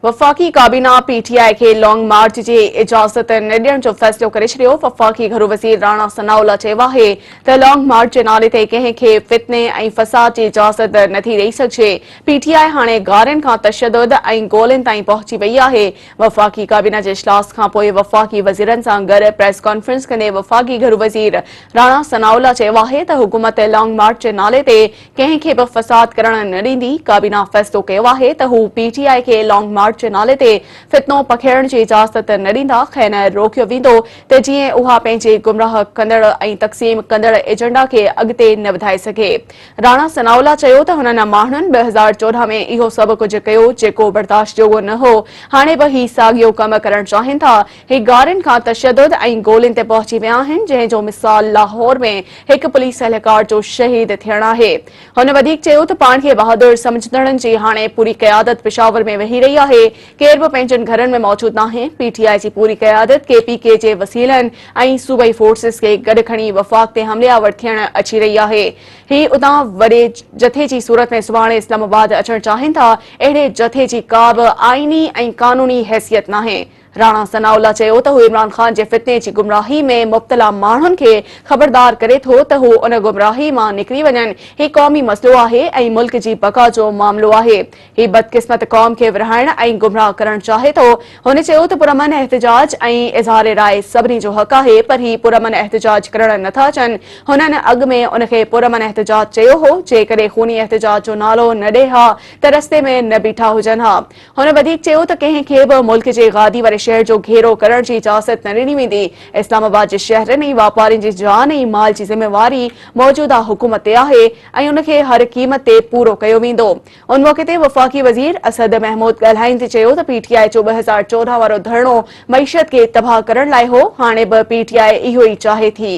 وفاقي ڪابينا پي ٽي آء کي لانگ مارچ جي اجازت نه ڏيڻ جو فيصلو ڪري ڇڏيو. وفاقي گهرو وزير راڻا ثناء الله چيو آهي ته لانگ مارچ جي نالي تي ڪنهن کي فتني ۽ فساد جي اجازت نه ٿي ڏئي سگهجي. پي ٽي آء هاڻي گارين کان تشدد ۽ گولين تائين پهچي وئي آهي. وفاقي ڪابينا جي اجلاس کانپوء وفاقي وزيرن سان گڏ پريس ڪانفرنس ڪندي وفاقي گهرو وزير راڻا ثناء الله چيو آهي ته حڪومت لانگ مارچ جي نالي تي ڪنهن کي به فساد ڪرڻ نه ڏيندي، ڪابينا فيصلو ڪيو آهي ته هو پي ٽي آء کي لانگ مارچ جي نالي تي فتنو پکيڙڻ جي اجازت نه ڏيندا، کين روڪيو ويندو ته جيئن اها پنهنجي گمراهه ڪندڙ ۽ تقسيم ڪندڙ ايجنڊا کي اڳتي نه وڌائي سگهي. راڻا ثناء الله چيو ته هنن ماڻهن 2014 ۾ اهو سڀ ڪجهه ڪيو جيڪو برداشت جوڳو نه هو، هاڻي به هي ساڳيو ڪم ڪرڻ چاهين ٿا، هي گارين کان تشدد ۽ گولين تي پهچي ويا آهن، جنهن جو مثال لاهور ۾ هڪ پوليس اهلڪار جو شهيد ٿيڻ آهي. هن وڌيڪ چيو ته پاڻ کي بهادر سمجهندڙن جي هاڻي پوري قيادت پشاور ۾ ويهي رهي آهي، ڪير به پنهنجن گهرن ۾ موجود ناهي، پي ٽي آء جي پوري قيادت ڪي پي ڪي جي وسيلن ۽ صوبائي فورسز کي گڏ کڻي وفاق تي حملي آور ٿيڻ اچي رهي آهي، هي اتان وڏي جٿي جي صورت ۾ سڀاڻي اسلام آباد اچڻ چاهين ٿا، اهڙي جٿي جي ڪا به آئيني ۽ قانوني حيثيت ناهي. راڻا ثناء الله چيو ته هو عمران خان جي فتني جي گمراهي ۾ مبتلا ماڻهن کي خبردار ڪري ٿو ته هو ان گمراهي مان نڪري وڃن، هي قومي مسئلو آهي ۽ ملڪ جي بقا جو معاملو آهي، هي بدقسمت قوم کي ورهائڻ ۽ گمراهه ڪرڻ چاهي ٿو. هن چيو ته پرامن احتجاج ۽ اظهار راء سڀني جو حق آهي پر هي پرامن احتجاج ڪرڻ نٿا اچن، هنن اڳ ۾ ان کي پرامن احتجاج چيو هو، جيڪڏهن خوني احتجاج جو نالو نه ڏئي ها ته رستي ۾ نه بيٺا هجن ها. هن وڌيڪ چيو ته ڪنهن کي به ملڪ جي گادي واري شهر جو گهيرو ڪرڻ جي اجازت نه ڏني ويندي، اسلام آباد جي شهرين ۽ واپارين جي جان ۽ مال جي ذميواري موجوده حڪومت تي آهي ۽ ان کي هر قيمت تي پورو ڪيو ويندو. ان موقعي تي وفاقي وزير اسد محمود ڳالهائيندي چيو ته پي ٽي آء جو 2014 وارو ڌرڻو معيشت کي تباهه ڪرڻ لاء هو، هاڻي به پي ٽي آء اهو ئي چاهي ٿي.